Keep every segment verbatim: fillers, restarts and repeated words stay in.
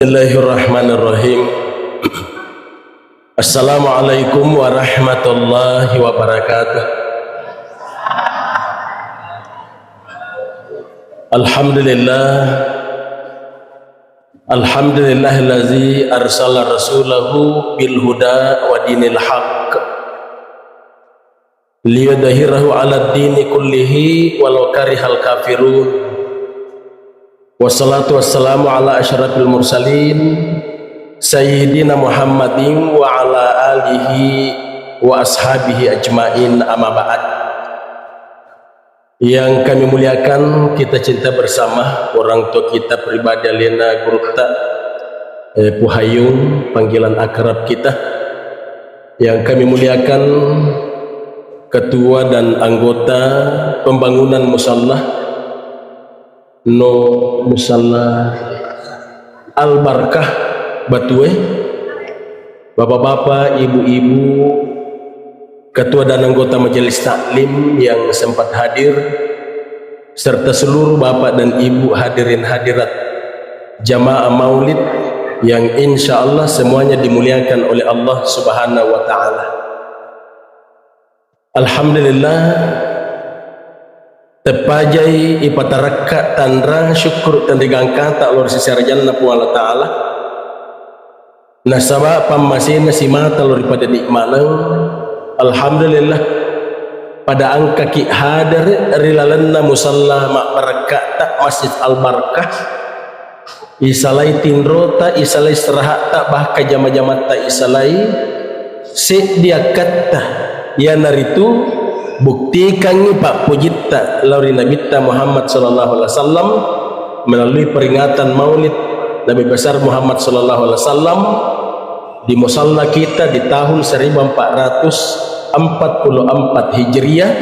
Bismillahirrahmanirrahim. Assalamualaikum warahmatullahi wabarakatuh. Alhamdulillah. Alhamdulillahillazi arsala rasulahu bil huda wa dinil haq liyudhhirahu 'alad dini kullihi walau karihal kafirun. Wassalatu wassalamu ala asyrafil mursalin, sayyidina Muhammadin wa ala alihi wa ashabihi ajmain, amma ba'd. Yang kami muliakan, kita cinta bersama, orang tua kita pribadi, alena gurutta, eh, Puhayung, panggilan akrab kita. Yang kami muliakan, ketua dan anggota pembangunan musalla, no musalla Al-Barkah Batue, bapak-bapak, ibu-ibu, ketua dan anggota majelis taklim yang sempat hadir, serta seluruh bapak dan ibu hadirin hadirat jamaah maulid yang insya Allah semuanya dimuliakan oleh Allah Subhanahu wa Ta'ala. Alhamdulillah, teppajai ipatarakka tanra syukur tenrigangkata lao ri seserajanna Puang Allah Ta'ala. Nasaba pammasena simata lao ri pada di maneng. Alhamdulillah, pada engkaki hadir ri lalenna musalla mabbarakkata Masjid Al-Barkah. Isalai tinrota, isalai istirahatta, bahkan jama-jamatta isalai, seddi akkatta, iyanaritu buktikangngi pappojitta lao ri Nabitta Muhammad sallallahu alaihi wasallam melalui peringatan Maulid Nabi Besar Muhammad sallallahu alaihi wasallam di musalla kita di tahun seribu empat ratus empat puluh empat Hijriah,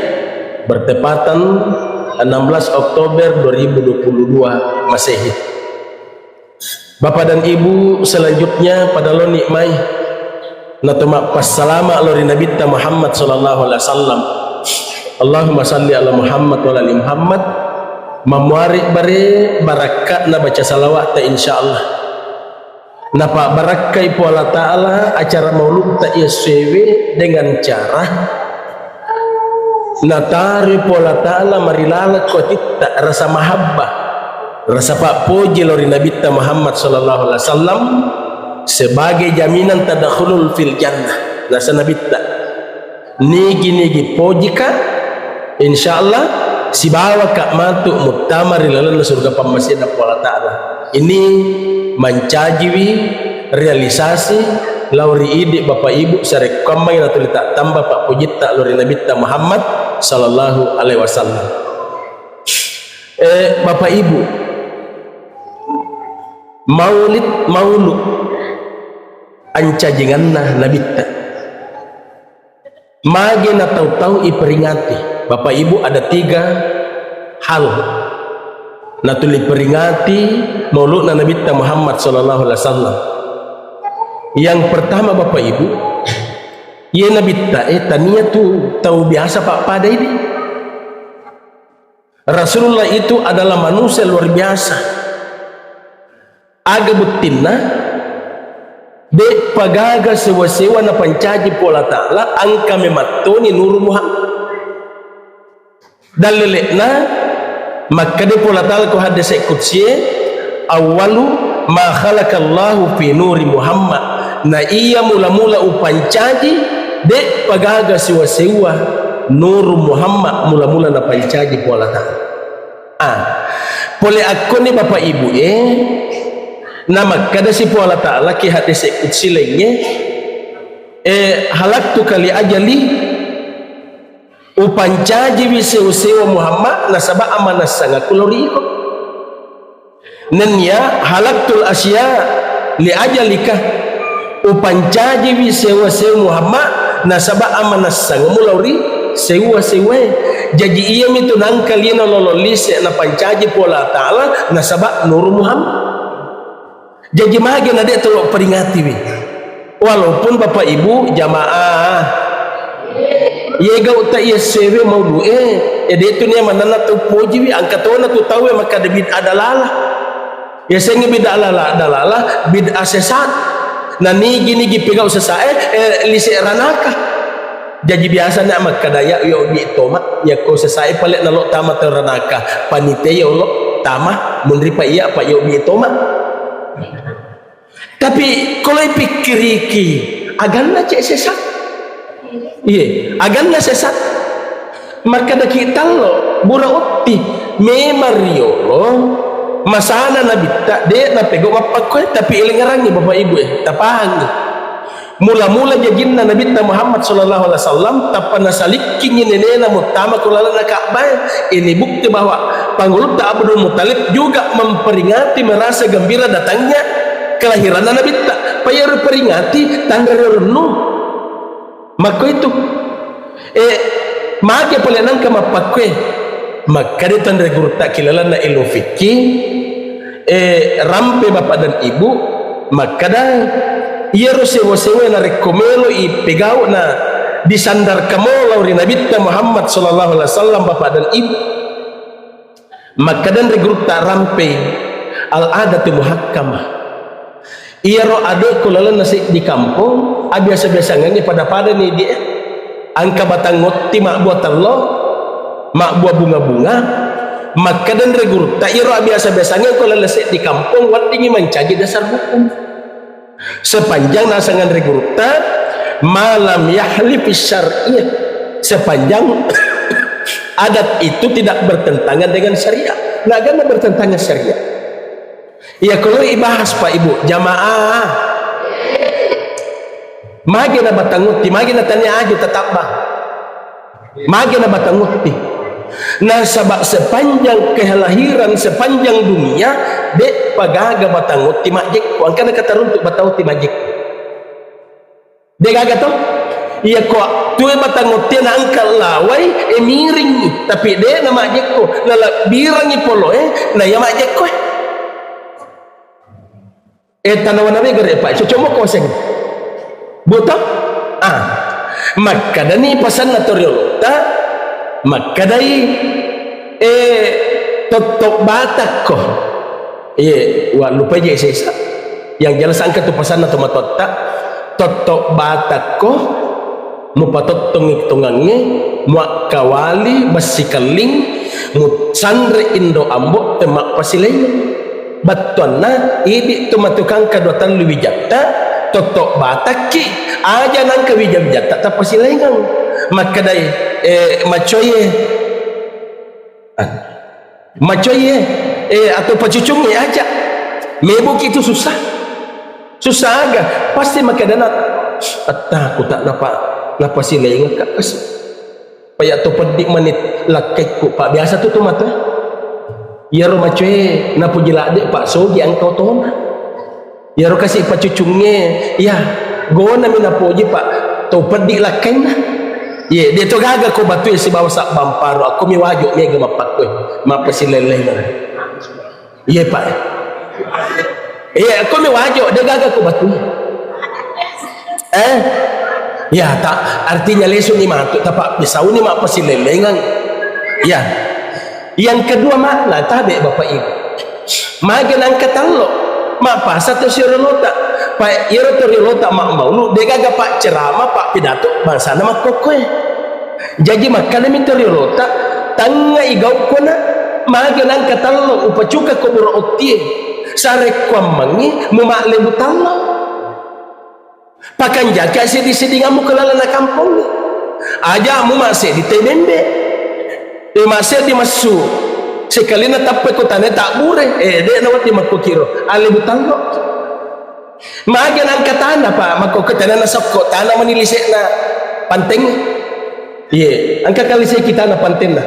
bertepatan enam belas Oktober dua ribu dua puluh dua Masehi. Bapak dan Ibu, selanjutnya pada loni mai nato mappassalama lao ri Nabitta Muhammad sallallahu alaihi wasallam. Allahumma salli ala Muhammad wa ala ali Muhammad. Mamuare bare barakka'na baca salawa'ta, insyaallah. Napabbarakkai Puang Allah Ta'ala acara mauludta iya sewe dengan cara nataroi Puang Allah Ta'ala marilaleng ko atitta rasa mahabbah, rasa pappoji lao ri Nabitta Muhammad sallallahu alaihi wasallam sebagai jaminan tadkhulul fil jannah. Nasa Nabitta, nigi-nigi pojika, insyaallah sibawaka matu muttama ri lalenna surga pammasena Puang Allah Ta'ala. Ini mancajiwi realisasi lao ri idi Bapak Ibu sarekkuammengngi natuli tattamba pappojitta lao ri Nabitta Muhammad sallallahu alaihi wasallam. Eh, Bapak Ibu, maulid, maulu, ancajinganna Nabitta. Magi natau-tau iperingati? Bapak Ibu, ada tiga hal natuli peringati mauludna Nabitta Muhammad sallallahu alaihi wasallam. Yang pertama, Bapak Ibu, iye Nabitta e tania tu tau biasa pappada idi. Rasulullah itu adalah manusia luar biasa. Aga buttinna? De'pa gaga sewa-sewa napancaji Puang Allah Ta'ala, engka memettoni Nuru Muhammad. Dallele'na, makkeda Puang Allah Ta'ala ko hadese kudsie, "Awwalu ma khalaqallahu fi nuri Muhammad." Na iya mula-mula upancaji, de'pa gaga sewa-sewa Nuru Muhammad mula-mula napancaji Puang Allah Ta'ala. Ah, pole akkoni Bapak Ibu e, namakkeda si Puang Allah Ta'ala ki hadese kudsi laingnge, eh, "Khalaqtuka li ajali," upancajiwi sewa-sewa Muhammad nasaba amanassangaku lao ri iko. Nennia, "Khalaqtul asya li ajalika," upancajiwi sewa-sewa Muhammad nasaba amanassangamu lao ri sewa-sewae. Jaji iyamitu nangka lino lolo lise napancaji Puang Allah Ta'ala nasaba Nuru Muhammad. Jaji magi na de' tolo peringatiwi. Walaupun Bapak Ibu jamaah, iye gau'ta iya sewe maulu e, e de' tu nia manenna tau pojiwi, angka tona tu tau e makkada bid'ah dalalah. Yasengnge bid'ah lala-, dalalah, bid'ah sesat. Na nigi-nigi pegau sesae, eh, lise ranaka. Jaji biasa na makkada ya, yo bi toma, yakko sesae pale nalo tama to ranaka. Panite yolo tama, munri pa iya pa yo bi toma. Tapi kalau pikkiriki, aganna cek sesat. Iye, aganna sesat. Makkadaki tallo, bura utti. Memang riolo, masana Nabitta, de napego mappakkue, tapi elengerangi Bapak Ibu e, tapahangi. Mula-mula jajinna Nabitta Muhammad sallallahu alaihi wasallam, tappa nasalikkingi nenena muttama ko lalana Ka'bah e. Ini bukti bahwa Pangulutta Abdul Muttalib juga memperingati merasa gembira datangnya kelahiranna Nabitta. Payaro peringati tanra rio rennu. Makko itu. Eh, mage pole nangka mappakkue. Makkada tanra gurutta kilalanna ilmu fikih. Eh, rampe bapak dan ibu. Makkada iyaro sewa-sewa narekko melo i pegau na disandarkan mo lao ri Nabitta Muhammad sallallahu alaihi wasallam bapak dan ibu. Makkadanre gurutta rampei al-adatu muhakkamah. Iyaro ade'ku lalenna seddi kampong, abiasa-biasangengnge pada-padani di e. Engka batang otti mabbua tello, mabbua bunga-bunga. Makkadanre gurutta iyaro abiasa-biasangengnge ko laleng seddi kampong weddingngi mancaji dasar hukum. Sepanjang naseng anre gurutta, malam yahli fi syar'iyah. Sepanjang adat itu tidak bertentangan dengan syariat. Nah, karena bertentangan syariat. Ya, kalau ibahas, Pak Ibu, jamaah. Magi na batang utti, magi na tania aju tetap, Bang. Magi na batang utti. Nasaba sepanjang kelahiran, sepanjang dunia, de pagaga batang utti majjekko. Engkana kata runtu batang utti majjekko. De gaga to? Iya ko tue batang utti na engka lawai, e miring, tapi de na majjekko. Nalabbirangi poloe, na iya majjekko. Eh, tanawa-nawa gare, Pak. Cocok mo koseng. Buta? Ah. Makkadani pasanna toriolota, makkadai, eh, totto batakko. Iye, wa lupai je sesa. Yang jelas engka tu pasanna tomatoatta, totto batakko. Mupatottongi tongangnge, muakkawali, bessikelling, musanre indo ambo, temmappasilaingeng. Battuanna, idi tu matukang kadua tellu wijatta, totto batakki, aja nangka wija-wijatta tappasilaingeng. Makkedai, eh, macoie. Ah. Macoie, eh, atau pacucungnge aja. Meboki itu susah. Susah aga. Pasti makkedana, atta, ku tak napa, napa silaingekka kasi. Paya to peddi mani lakkaikku, Pak. Biasa tu tu matoa. Iyaro macoe, napuji ladde, Pak, sogi engka otona. Iyaro kasi pacucungnge, iya, gonami napoji, Pak, to peddi lakkainna. Iye, de to gaga ko batue sibawa sabbamparo, akko mi wajo mega mappakkue, mappasilellengang. Iye, Pak. Iye, akko mi wajo, de gaga ko batue. Eh? Ya, tak, artinya lesuni matu, tapa pisauni mappasilellengang. Ya. Yang kedua makna, tabe Bapak Ibu. Mage nangka tallo, mappasa to siolota. Pa iyaro to riolota mammaulu, de gaga paccerama, pappidato, bangsana makkokkoe. Jaji makkanami to riolota, tangngai gaukko na, mage nangka tallo, upacuka ko bura ottie. Sarekkuammengngi mumallebu tallo. Pakanjaki asseddi-seddingammu ke lalenna kampong. Aja mu massedi te bembe. Eh, massedi massu. Sekalina tappe ko tane tabbure. Eh, de na wedding makkokiro. Alle butallo. Mage nangka tana, Pak, makkoko tana na sokko, tana mani lisekna panteng. Iye, engka kali seki tana pantenna.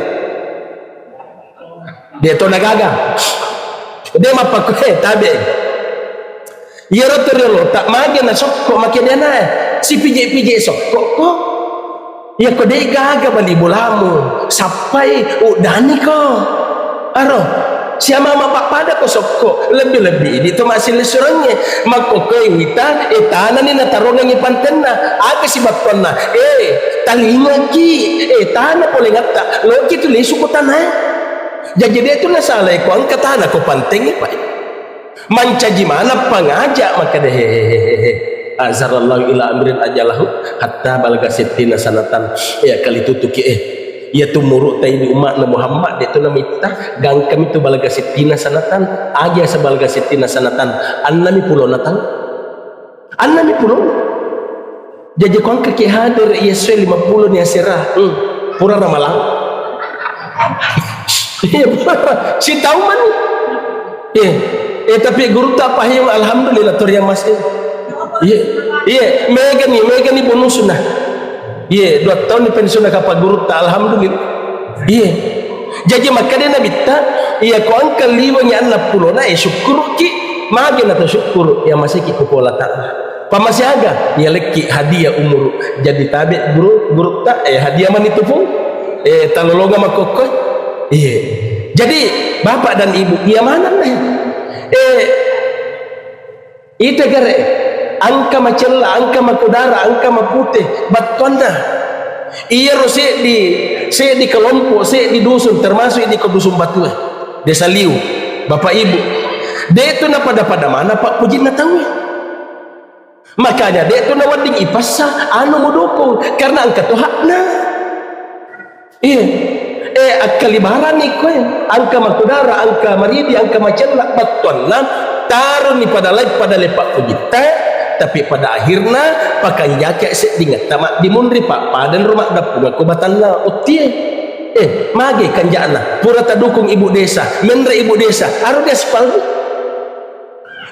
De to nagaga. De mappakkoe tabe. Iyaro to riolota mage na sokko makedanae. Sipije-pije sokko ko. Iyako de gaga bali bolamu, sappai uddaniko. Aro, siamama pappada ko sokko, lebbi-lebbi idi to massilessurengnge. Makkokkoe wita, e tanani natarongengngi pantenna. Aga sibattuanna? Eh, talingaki, eh, tana polengatta, loki tu lisu ko tanae. Jaji de tu nasalai ko engka tana ko pantengnge, Pak. Mancaji maneng pangaja makkeda, "Hehehehe. Azarallahu ila amrin ajalahu hatta balaga sittina sanatan." Ya kali tutuki, eh. Iya tu umuru tai di umma'na Muhammad de tu namitta, gangkami tu balaga sittina sanatan, aja sa balaga sittina sanatan, annami pulona tang. Annami pulona. Jaji ko engka ki hadir iya sesuai lima puluh ni asera. Hmm. Pura ramalang. Iya, pura. Sitau mani. Iya. Eh, tapi gurutta pahing, alhamdulillah, toriang masih. Iya. Iya, megani, megani bonusna. Iya, dua tahun ni pensiun kapang gurutta, alhamdulillah. Iya. Jaji makkeda nabitta, iya ko engka liwengi annang pulona, eh, syukuruki, magi na to syukuru, iya masiki ko pola ta. Pamasiaga, iya lekki hadiah umuru. Jadi tabe guru, gurutta, eh, hadiah mani tu pung. Eh, talolonga makkokkoe. Iya. Jadi, Bapak dan Ibu, iya maneng, eh. Eh, Ita gare, engka macella, engka makudara, engka mapute, battuanna. Iyaro seddi, seddi kelompok, seddi dusun, termasuk idi ko Dusun Batue, Desa Liu, Bapak Ibu. De tu napada-pada mana pappujinna tauwe. Makanya de tu nawedding ipassa anu mudukung, karena engka to hakna. Iya. Eh, akkalibarani koe, engka makudara, engka maridi, engka macella, battuanna, taroni pada lai, pada lepa kujitta, tapi pada akhirna, pakanjaki seddingetta maddimunri, pappada ro maddappungakko batanna ottie. Eh, mage kanjana, pura tadukung ibu desa, menre ibu desa, aro diaspal.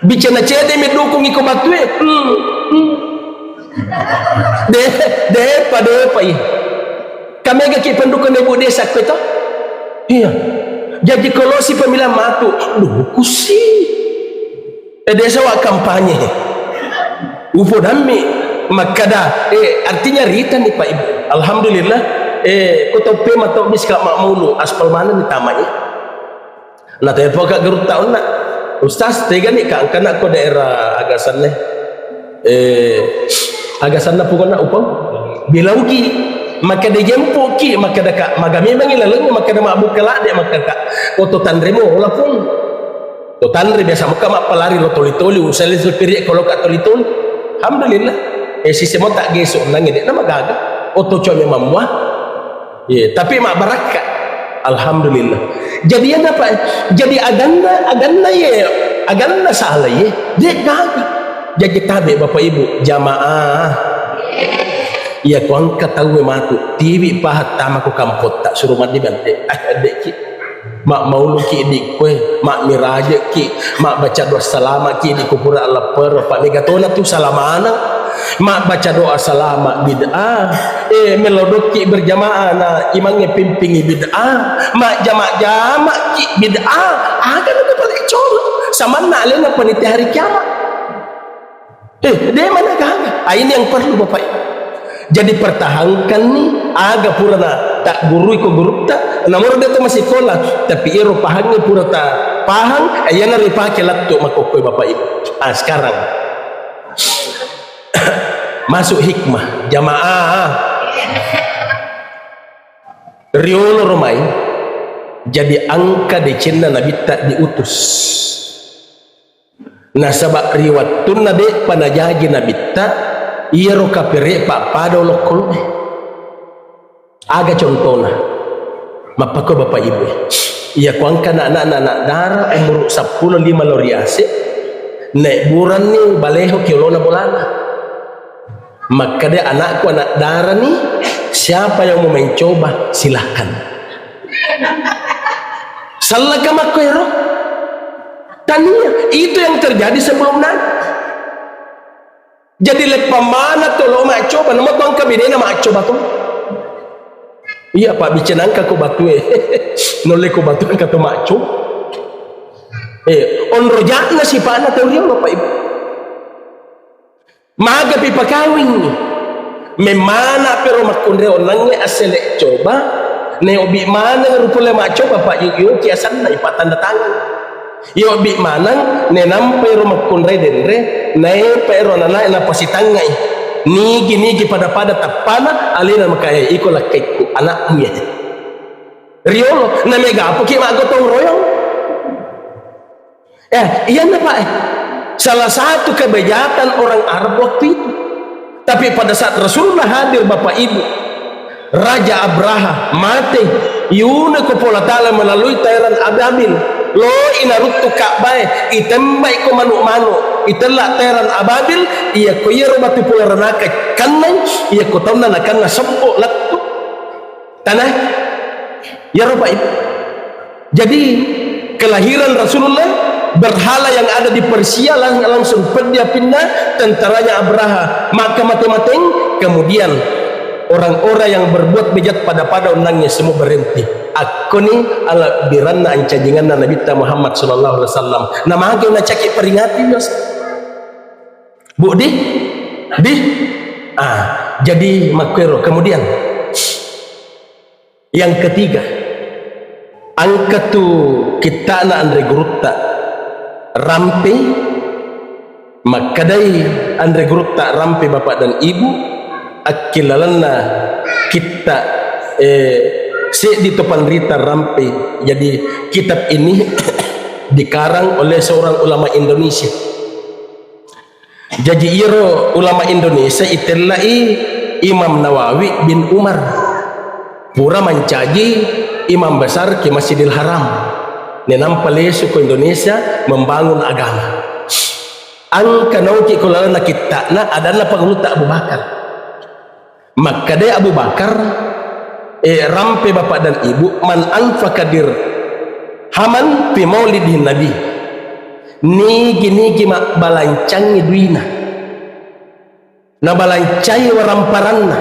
Bicana cede mi dukung iko batue. Hmm. Hmm. De, de, pa, de, pa, ih. Kamega ki pendukung ibu desa kue to? Iya. Jadi kolosi pemilihan matu, dukusi. Eh, desa wa kampanye. Upo dammi makkada, eh, artinya rita nih Pak Ibu. Alhamdulillah, eh, ko toppe matau biska makmulu, aspal mana nih tamanya. Natelpon ka gurutta onna, "Ustaz, tegani ka engkana ko daerah agasanna, eh, agasanna pokona upau Bilaugi, makkeda jempoki, makkeda ka maga memangi lalengnya, makkeda mabbuka ladde, makkeda ka oto tanremo lapung. To tanre biasa muka mappalari lo toli-toli, usali supiri ko loka toli-toli." Alhamdulillah. Eh, sisemo tak geso nangi de na magaga. Oto cuma memang muah. Iya, tapi mabbarakka. Alhamdulillah. Jadi apa? Jadi aganna, aganna ye, aganna salah ye. De gaga. Jadi tabe Bapak Ibu, jamaah. Iya, ko engka tauwe matu, tiwi paha tama ko kampotta, suruh mandi bante. Ah, de ki. Mak mauluki di kue, mak mirajeki, mak baca doa salama ki di kupura Allah per, Pak, mega tona tu salamana. Mabbaca doa salama bid'ah. Eh, melodokki berjamaah na imangnge pimpingi bid'ah. Majjama-jamaki bid'ah. Aga na pale colo. Samanna alena panitia hari kiamat. Eh, de mana gaga. Ah, ini yang perlu Bapak Ibu. Jadi pertahankan nih, aga pura na tak gurui ko gurutta, namoro de to masikola, tapi ero pahangnge pura ta pahang, eh, iyana ripake lattu makokkoe Bapak Ibu. Ah, sekarang. Masuk hikmah, jamaah. Riolo romai, jadi engka decenna nabitta diutus. Nasaba ri wettunna de'pa najaji nabitta, iyaro kapere pappada olokolo'e. Aga contona? Mappakko Bapak Ibu e. Iya ko engka anak-anak, anak dara umur seppulo lima lao riase, naebburanni baleho ki olona bolana. Makkeda anakku, anak dara ni, siapa yang mau mencoba, silahkan. Sallaka makko ero. Tania, itu yang terjadi sebelum Nabi. Jadi leppa mana to lo maccoba, nama to engka bedena maccoba to. Iya, Pak, bicara engka ko batue. Nolle ko batue engka to maccoba. Eh, onroja'na sipa'na tau riolo, Pak Ibu. Magapi pakawingngi. Memana pero makkunrai onnangnge assele coba, ne obi maneng rupa le maccoba, Pak, yoki asanna ipatanda tangan. Iyo'bi maneng, nenampai ro makkunrai denre, naepai ro nanae napasitangngai. Nigi-nigi pada-pada tappana, alena makae, iko lakkaikku, anakmu ya. Riolo, namega apoki maggotong royong. Eh, iya na, Pak, eh. Salah satu kebijakan orang Arab waktu itu. Tapi pada saat Rasulullah hadir, Bapak Ibu, Raja Abraha mate, iyuna ko Puang Allah Ta'ala melalui tairan ababil. Lo inaruttu Ka'bah e, itembai ko manu'-manu', itella tairan ababil, iya ko iyaro batu pura ranaka kannai, iya ko taunna nakanna seppo lettu. Tanah. Iyaro, Pak, Ibu. Jadi, kelahiran Rasulullah, berhala yang ada di Persia lang-, langsung peddi apinna, tentaranya Abraha, maka mate-mateng, kemudian orang-orang yang berbuat bejat pada-pada undangnya semua berhenti. Akkoni alabbiranna ancajinganna Nabitta Muhammad sallallahu alaihi wasallam. Namage nacaki peringati, Mas? Bu, di? Di? Ah, jadi makkuero. Kemudian, yang ketiga, engka tu kitta'na anre gurutta rampe, makkedai anre gurutta rampe, Bapak dan Ibu, akkilalenna kitta, eh, seddi to panrita rampe. Jadi, kitab ini dikarang oleh seorang ulama Indonesia. Jaji, iyaro ulama Indonesia itellai Imam Nawawi bin Umar. Pura mancaji Imam Besar ki Masjidil Haram. Nenampa lesu ko Indonesia membangun agama. Engka nauki ko lalenna kitta'na, adanna Pangulutta Abu Bakar. Makkeda Abu Bakar, eh, rampe, Bapak dan Ibu, "Man anfaqa dirhaman fi maulidin Nabi." Nigi-nigi mabbalancangi duina. Nabalancai waramparanna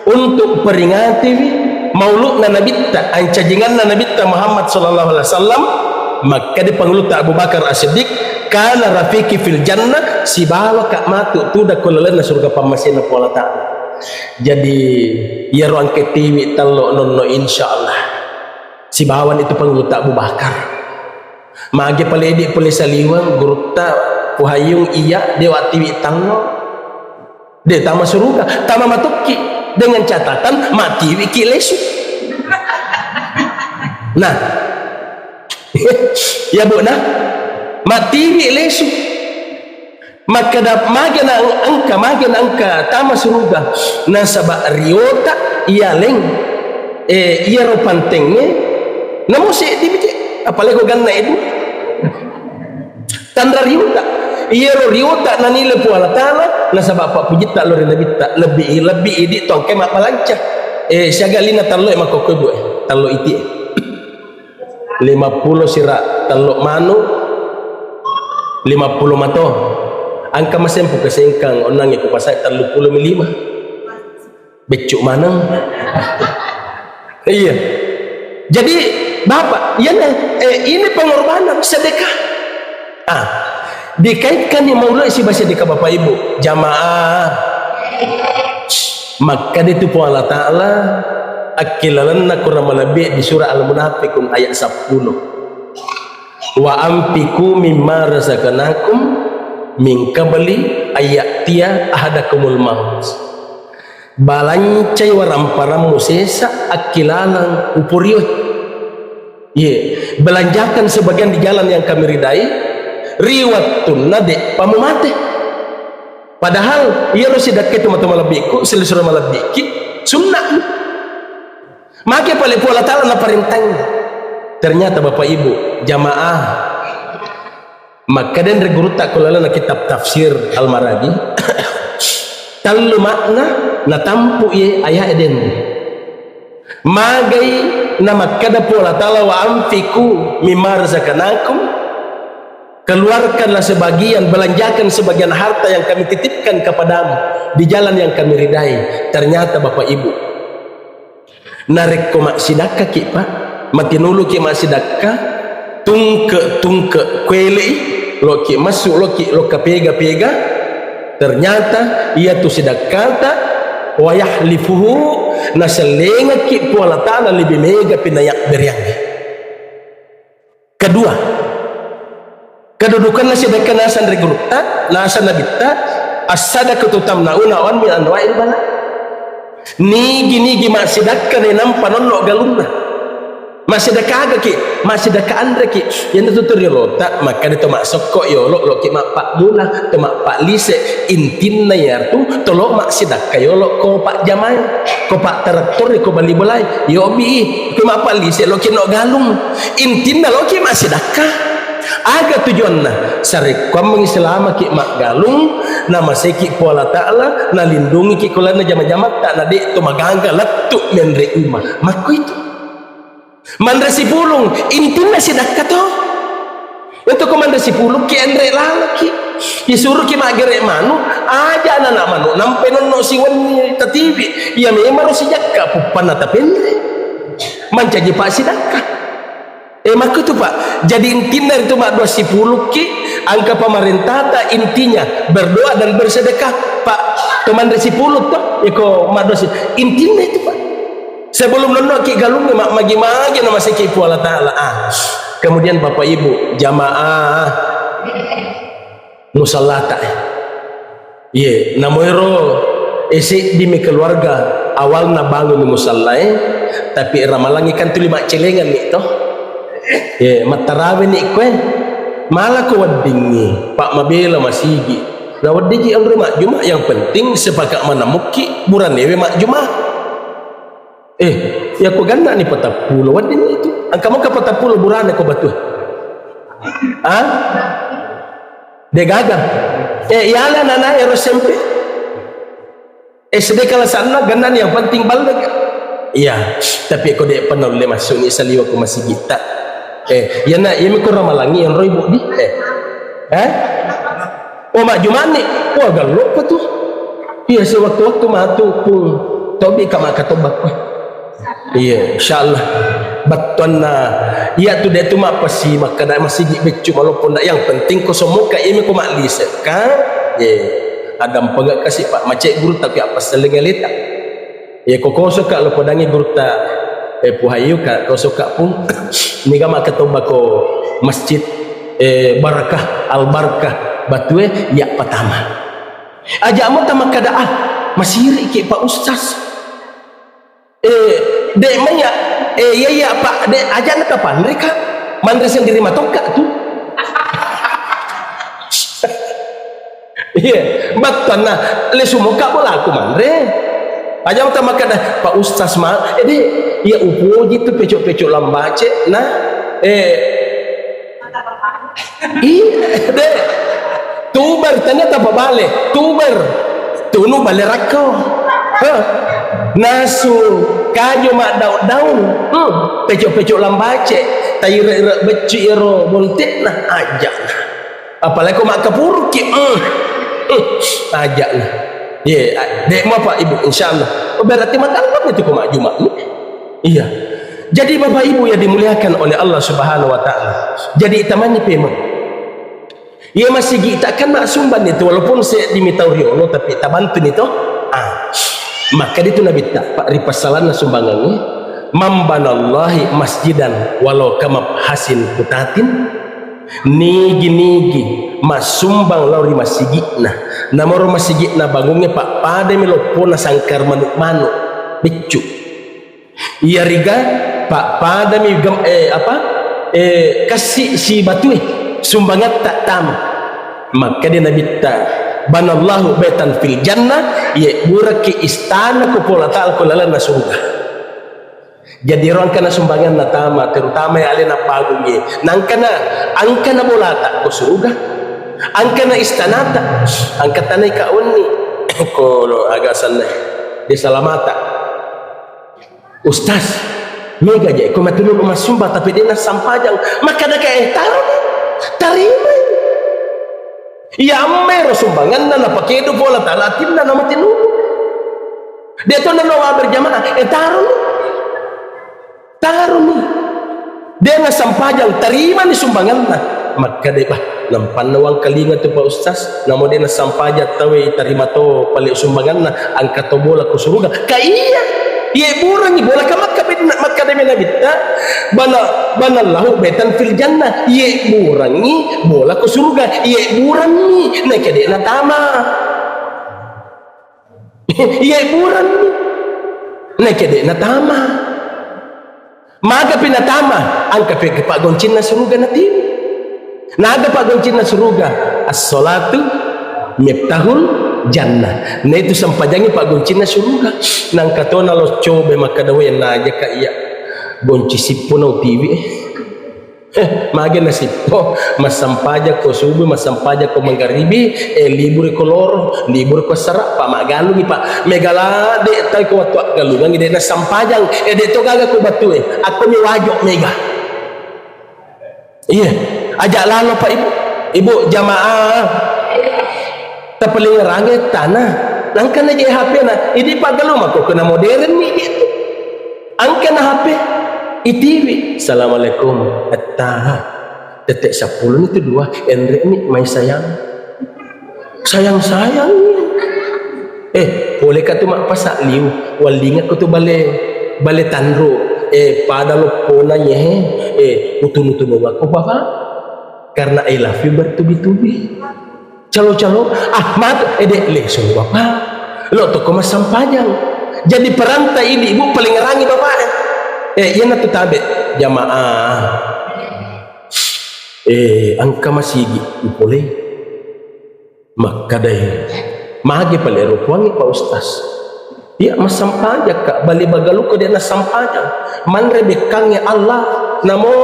untuk peringatiwi mauludna Nabitta, ancajinganna Nabitta Muhammad sallallahu alaihi wasallam, makkeda Pangulutta Abu Bakar As-Siddiq, "Kana rafiqi fil jannah," sibawaka matu tudang ko lalenna surga pammasena Puang Allah Ta'ala. Jadi, iyaro engka tiwi tello nonno, insya Allah. Sibawani tu Pangulutta Abu Bakar. Mage pale idi pole saliweng, gurutta, puhayyung iya, dewa tiwi tello. De tama suruga, tama matukki dengan catatan matiwi ki lesu. Nah, ya Bu, nah, matiwi lesu. Makkeda, "Mage na engka, mage na engka tama suruga?" Nasaba riota iyaleng, eh, iyaro pantengnge, namo seddi bije, apalagi ko ganna edu. Tanra riota. Iyaro riota nanile Puang Allah Ta'ala, nasaba pappujitta lo ri Nabitta, lebbi, lebbi idi to engka mabbalanca. Eh, siaga lina tallo e makkokkoe Bu e, tallo iti e. Lima pulo sira tello manu, lima pulo mato. Engka masempu kesengkang onnangnge ku pasai tellu pulo mi lima. Beccu maneng. Iya. Jadi, Bapak, iyana, eh, ini pengorbanan, sedekah. Ah, dikaitkan ni maulud siba sedekah, Bapak Ibu, jamaah. Makkeda tu Puang Allah Ta'ala, akkilalenna Quran malebbi di surah Al-Munafiqun ayat seppulo. "Wa anfiqu mimma razaqnakum min qabli ayya'tiya ahadakumul maut." Balancai waramparammu sesa akkilaleng uporio. Ye, belanjakan sebagian di jalan yang kami ridai, ri wettunna de'pa mumate. Padahal iyaro sidakka itu matu malebbiku, silessureng malebbiki, sunnah. Make pale Puang Allah Ta'ala naparentangi. Ternyata Bapak Ibu, jamaah, makkeda anre gurutta ko lalenna kitab tafsir Al-Maragi, tellu makna natampu iye ayat e denre. Magai namakkeda Puang Allah Ta'ala, "Wa anfiqu mimma razaqnakum," keluarkanlah sebagian, belanjakan sebagian harta yang kami titipkan kepadamu di jalan yang kami ridai. Ternyata Bapak Ibu, narekko massidakkaki, Pak, matinuluki massidakka, tungke-tungke kuelei, loki massu, loki lokka pega-pega, ternyata iyatu sidakkata, wa yahlifuhu, nasellengekki Puang Allah Ta'ala lebih mega pinayabbereangnge. Kedua, kedudukanna sedekah naseng ri gurutta, naseng Nabitta, "As-sadaqatu tamna'u nawan min anwa'il bala." Nigi-nigi massidakka nenampa nonno galunna. Massidekka agaki, massidekka anreki. Iyanatu tu riolota, makkeda to massokko yolo, loki mappammula, to mappalise. Intinna iyartu, tolo massidekka yolo ko pajjamai, ko patterettori, ko bali bolai. Yobi, ko mappalise loki no galung. Intinna loki massidekka. Aga tujuanna? Sarekkuammengngi selamaki maggalung, namaseki Puang Allah Ta'ala, nalindungiki ko lalenna jama-jamatta, na de to magangka lettu menre uma. Makkuitu. Manre sipulung, intinna sidakka to. Untuk ko manre sipulung ki enre lalaki. Isuruki maggere manu, aja anak manu, nampe nonno siwenni tatibi. Iya memaro sijakka puppanna tapenre. Mancaji pa sidakka. Eh, makkutu, Pak. Jadi intinna itu mak dua sipulukki, angka pemerintah ta intinya berdoa dan bersedekah, Pak. Teman sipuluk to, iko mak dua si-, intinna itu, Pak. Sebelum nonno ki galung mak magi-magi nama siki Puang Allah Ta'ala. Ah. Kemudian Bapak Ibu, jamaah musallata. Iye, namoiro, eh, seddimi keluarga awalna bangunni musallae, tapi ramalangi kan tuli maccelenganni to. Iye, mattaraweni koe, malako weddingngi, Pak, mabela masigi. Na weddiji onroi majjuma, yang penting sepakat manamukki buranewe majjuma. Eh, iya ko gannani patappulo wedding itu. Engka moka patappulo burane ko batue. Ah? De gaga. Eh, iyala nana ero S M P. S D kelas enam gannani yang penting balle. Iya, tapi ko de pernah ulle masuk ni saliwa ko masigi ta. Eh, iyana, iyami ko ramalangi yang roi budi. Eh. Eh? Oh, majjumani. Wah, gallo pa tu. Iya, sewaktu-waktu matu pung tobi ka makkatobba. Iya, insyaallah. Battuanna, iya tu de tu mappasi makkada masigi beccu maloppo nda, yang penting ko sommoka imi ko mallisekka. Iya. Ada mpega kasi Pak macet guru tapi apa seleng leta. Iya, ko kosoka lo podangi gurutta, eh, Puhayu ka kosoka pun. Niga makkatobba ko masjid, eh, barakah, al-barakah, batue, iya patama. Aja mo tamakkada, ah, masiri ki Pak Ustaz. Eh, de maya, eh, iya, iya, Pak, de, aja na tapanre ka. Manre sendiri matokka tu. Iya, battanna, lesu moka bolaku manre. Aja mo tamakkada, Pak Ustaz ma, eh, de, iya upoji tu peco-peco lambace, nah, eh, Iya, de. Tuber, tania tapa bale. Tuber. Tunu bale rakko. Heh. Nasu, kaju maddaun-daun. Hmm. Peco-peco lambace. Taire-ire beccu ero bontekna. Aja. Apalagi ko makkapuruki. Hmm. Hmm. Aja. Ye, a-, de mapa Ibu, insyaallah. Oh, berarti maddaun itu ko majjuma. Iya. Jadi Bapak Ibu yang dimuliakan oleh Allah Subhanahu wa Ta'ala. Jadi itamanni pemeng. Iya masigi takkan nak sumbang itu walaupun seddi mi tau riolo tapi tabantu ni to. Ah. Maka itu Nabi tak pak ripassalanna sumbangan ni. Man banallahi masjidan walau kamab hasin kutatin. Nigi-nigi massumbang lao ri masigi'na. Namoro masigi'na bangungnge pappada mi loppona sangkar manu-manu, beccu. Iyariga pappadami gem-, eh, apa, eh, kassi sibatue sumbangatta tama. Makkeda Nabitta, "Banallahu baitan fil jannah," yebburaki istana ko Puang Allah Ta'ala ko lalenna surga. Jadi ero angkana sumbanganna tama, terutama yang alena bagungnge. Nangkana, angkana bolata ko surga. Angkana istanata, angka tanai ka wenni. Ko aga asenna, de salamata. Ustaz, mega je, ko matinulu massumba tapi de nassampajang. Makkadaka, eh, taroni, tarimai. Iya ammero sumbanganna napakedu Puang Allah Ta'ala atinna namatinulu. De to nanawa berjamaah, eh, taroni. Taroni. De nassampajang, tarimani sumbanganna. Makkeda, bah, nampanna wangkalinga tu Pak Ustaz, namo de nassampajang tawe tarima to pale sumbanganna, angka to bola ko suruga. Ka iya, yebburangi bola ka makka bedna, makkeda mi Nabitta, bana, banallahu baitan fil jannah, yebburangi bola ko suruga, yebburanni, nakke de natama. Yebburanni, nakke de natama. Maga pi natama, engka pi paggoncinna suruga natiwi. Naga paggoncinna suruga, as-salatu miftahul jannah. Naitu sempajangnge paggoncinna suruga. Nangka to nalo coba makkeda, "We, najaka iya gonci sippo nautiwi, eh." Eh, mage nasippo, massampajang ko subuh, massampajang ko mangaribi, eh, libur ko loro, libur ko sara, pa maggalungi, pa mega ladde tai ko wattu aggalungangi de nasampajang, eh, de to gaga ko batue, akko mi wajo mega. Iya, aja lalo, Pak, Ibu. Ibu, jamaah. Tapalingerangi tana. Nangka na je H P na. Idi paggalung mako kena modern ni gitu. Angka na H P. Itiwi. Assalamualaikum. Atta. Tette seppulo ni tu dua. Enre ni, mai sayang. Sayang-sayang. Eh, pole ka tu mappasa liu, wallinga ko tu bale, bale tanro. Eh, pada loppona ye, eh, utunu-tunu mako, Bapak. Karena I love you bertubi-tubi. Calo-calo, ah, matu, eh, dek, leso, Bapak. Lo toko massampajang. Jadi perantai ini, Ibu, paling ngerangi Bapak. Eh, iya natu tabe, jamaah. Eh, engka masigi upole. Makkedai, "Magi pale ero puangnge, Pak Ustaz?" "Iya, massampajang, Kak. Bali bagaluko de' nassampajang. Manre bekkangnge Allah, namo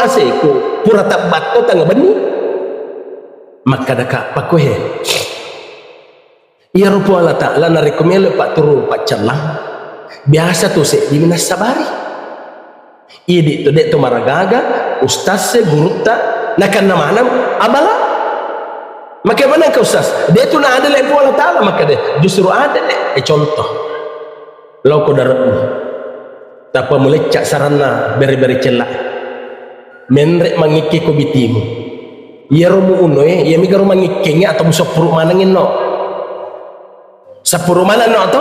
aseku pura tabbatto tanga benni." Makkeda, "Kak, pakkohe. Iyaro Puang Allah Ta'ala narekko melo patturu paccallang, biasa tu seddi mi nassabari." Idi tu de' to maragaga, ustaz e, gurutta, nakenna maneng abala. Maka maneng ka ustaz, de' tu naadele Puang Allah Ta'ala, maka de' justru adele. Eh, contoh. Lao ko dare'mu. Tappa mulecca saranna bere-bere cella. Menre mangikki ko bitimu. Iyaro mu unoe, iya migaro mangikkengnge atau musappuru maneng inno. Sappuru maneng no to?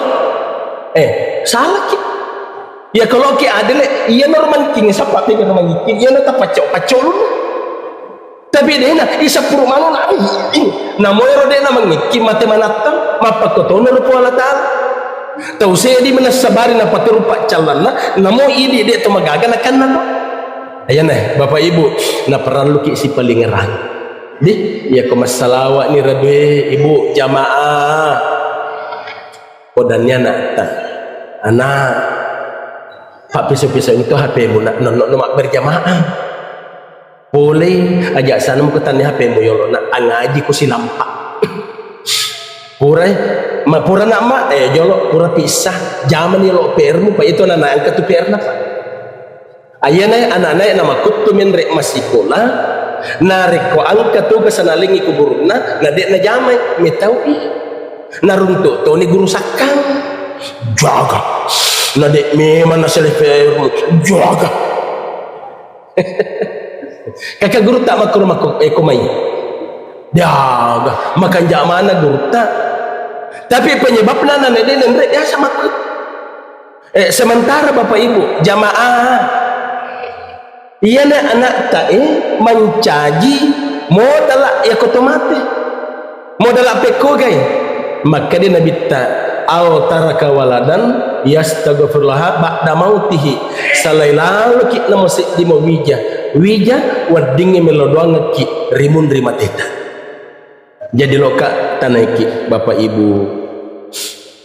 Eh, salaki. Ya kalau ki adele, iya normal king, sapa pi normal king, iya na tapacok-pacok lu. Tapi dena, i sappuru maneng na, ih, ih. Namo ero dena mangikki mate manatta, mappakotono ro Puang Allah Ta'ala. Tau sedi menasabari na paturu paccallanna, namo idi de' to magaga nakanna to. Ayana, Bapak Ibu, naparalluki sipalingerang. Di, iya ko massalawa ni radue, Ibu, jamaah. Podanni ana'ta, "Ana', pappiso-piso itu H P-mu, nak, nonno no berjamaah. Pole aja sana muketanni H P-mu yolo, nak, angaji ku silampa." Pura, ma pura nak, Mak, eh, jolo, pura pisah. Jamani yolo P R-mu, Pak, itu anak angkat tu P R-na, Pak. Ayana ana'na namakuttu menre massikola, narekko engka tugas nalengngi ku gurunna, na de' najamai, metau'i. Naruntu' toni guru sakkang. Jaga. Na de' memang naselefe'mu, jaga. Kaka gurutta makkuro makko, eh, ko mai. Jaga. Makanja' mana gurutta. Tapi penyebabna na de' nenre biasa makko. Eh, sementara Bapak Ibu, jamaah, iyana ana'ta e mancaji modala' yako to mate. Modala' pekkogai. Makkeda Nabitta, "Au taraka waladan yastaghfirullaha ba'da mautihi." Salai laloki namo seddi mo wija. Wija, weddingnge melo doangekki rimunri mateta. Jadi loka tanaiki, Bapak Ibu,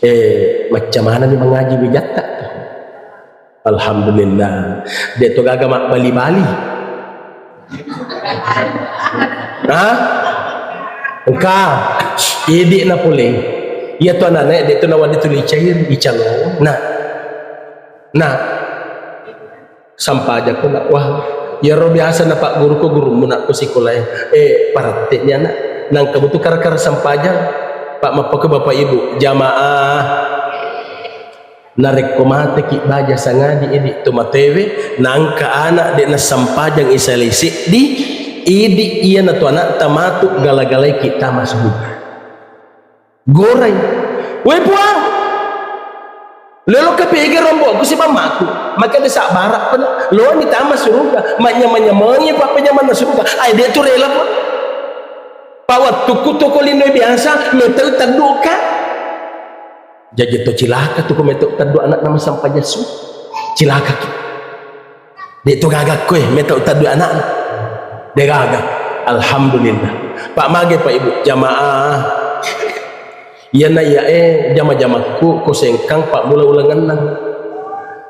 eh, macca manani mangaji wijatta. Alhamdulillah, de' to gaga mabbali-bali. Hah? Engka, idi na pole. Iya to anane, de' to nawadde tuli cair, icalo. Nah. Nah. Sampajakko, nak. Wah, iyaro biasa napagguruko gurummu, nak, ko sikolae. Eh, paratte'ni, anak. Nangka butuh kara-kara sampajang. Pak, mappako Bapak Ibu, jamaah. Narekko mateki baja sangadi idi to matewe, nangka anak de' nasampajang isale seddi, idi iyana to anakta matu gala-galaiki tama suruga. Gorai. Woi Puang, lelo kapega rombo'ku si bammaku, maka de' sabbara' pena. Loni tama suruga, manyamang-nyamangi pappejamanna suruga. Ai de' tu rela pun. Pawattukku toko lino biasa, metau tadduka. Jaji to cilaka tu ko metau taddu anak nama sampajassu. Cilakaki. De' to gaga koe, meta utaddui anakna. De' gaga. Alhamdulillah. Pak mage, Pak Ibu, jamaah. Iyana iya e jama-jamakku ko Sengkang pammula ulengenna.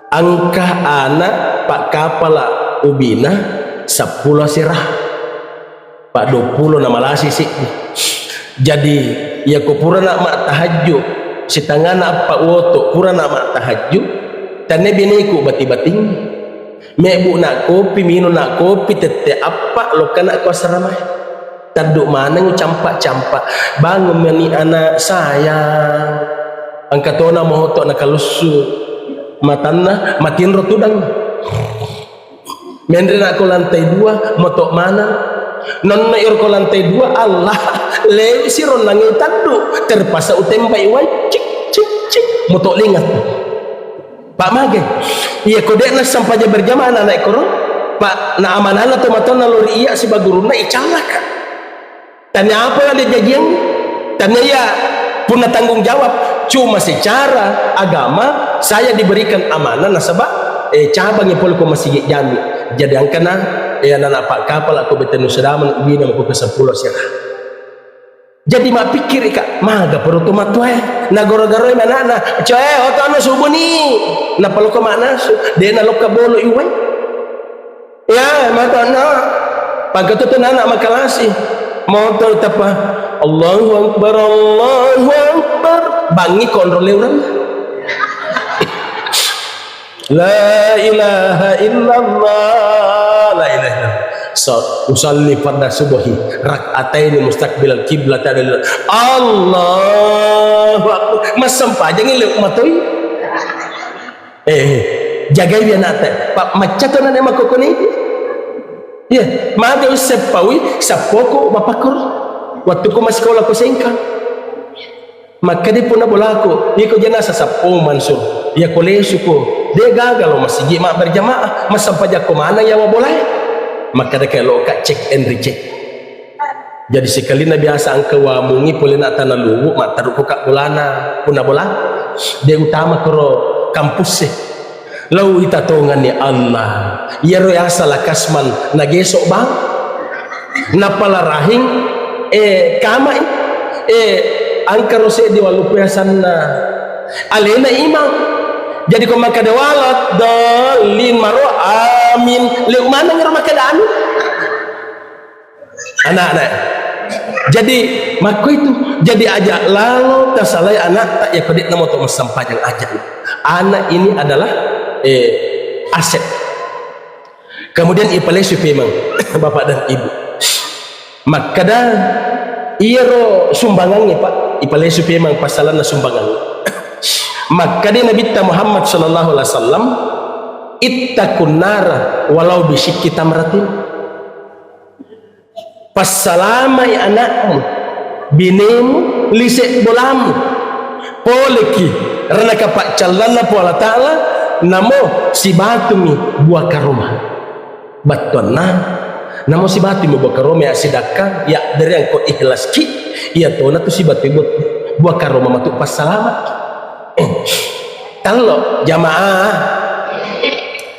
Engka ana' pakkapala ubina seppulo asera. Padduappulo na malasi siddi. Jadi, iyako purana mattahajju, sitangana eppa woto, purana mattahajju, tannia bineku bati-bating. Mebbu na kopi, minung na kopi, tette eppa, lokkana ko asramae. Taddu maneng campa-campa. Bangun mani anak sayang. Engka tona moto nakalussu matanna, matinro tudang. Menre na ko lantai dua, moto mana? Nonno iro ko lantai dua, Allah, lewi si ronnangi utaddu, terpaksa utembai wai, cik, cik, cik, moto lingat. Pak mage, iya ko de' nassempajang berjamaah anak-anak koro, Pak, na amanahna to matonna lori iya siba gurunna icallaka. Tania apa la dijajiang? Tania iya punna tanggung jawab. Cuma secara agama saya diberikan amanah nasaba, eh, cabangi pole ko masigi jami. Jadi angkana, eh, anak-anak pakkapala ko Betenu Sedaman ubina mako ke seppulo asera. Jadi mappikkiri ka, maga poro to matuae. Nagoro-goroi manana, coe, oto anu subuh ni. Napaloko manasu, de' nalokka bolo iwai. Ya, mata na. Pangkatutu nana makalasi. Motor tapa. Allahu Akbar, Allahu Akbar. Bangi konro leuran. La ilaha illallah. La ilaha illallah. So, usalli farda subuhi rak'ataini mustaqbilal qiblat. Allahu Akbar. Massempajangi leu matoi. Eh, eh, jagai wi anakta. Pak, macca to nane makkokone. Iya, mate usseppaui, sappoko bapakkoro. Wattuku massikola ko Sengkang. Makkeda punna bolaku, iko jenasa sappo Mansur. Iya ko lesuko, de' gaga lo masigi ma berjamaah, massempajakko maneng yawa bolae. Makkeda ke lo ka check and recheck. Jadi sikalina biasa engka wamungi pole na tana luwu, matteru ko ka bolana, punna bola, de' utama koro kampus e. Lau ita tonganni Allah, iyaro yasa lakasman nageso bang, napala rahing, eh, kamai, eh, angkaro seddi wallupe asanna, alena imang. Jadi ko makkeda wala dallin maro amin, leu maneng ro makkeda amin. Anak-anak. Jadi, makko itu. Jadi, aja lalo tasalai anakta, ya, ko de'na moto massempajang aja. Anak ini adalah, eh, aset. Kemudian ipalesu pemang, Bapak dan Ibu. Makkeda, iyaro sumbangangnge, Pak, ipalesu pemang pasalanna sumbangangnge. Makkeda Nabitta Muhammad sallallahu alaihi wasallam, "Ittaqun nara walau bisyikki tamratin." Passalamai anakmu, binemu, lise bolamu. Poleki ranaka paccallanna Puang Allah Ta'ala, namo sibatumi buah karoma. Battuanna, namo sibatumi buah karoma ya sidakka, ya dari angko ikhlaski, iya tona tu sibatui buah, buah karoma matu passalamaki. Eh, tallo, jamaah.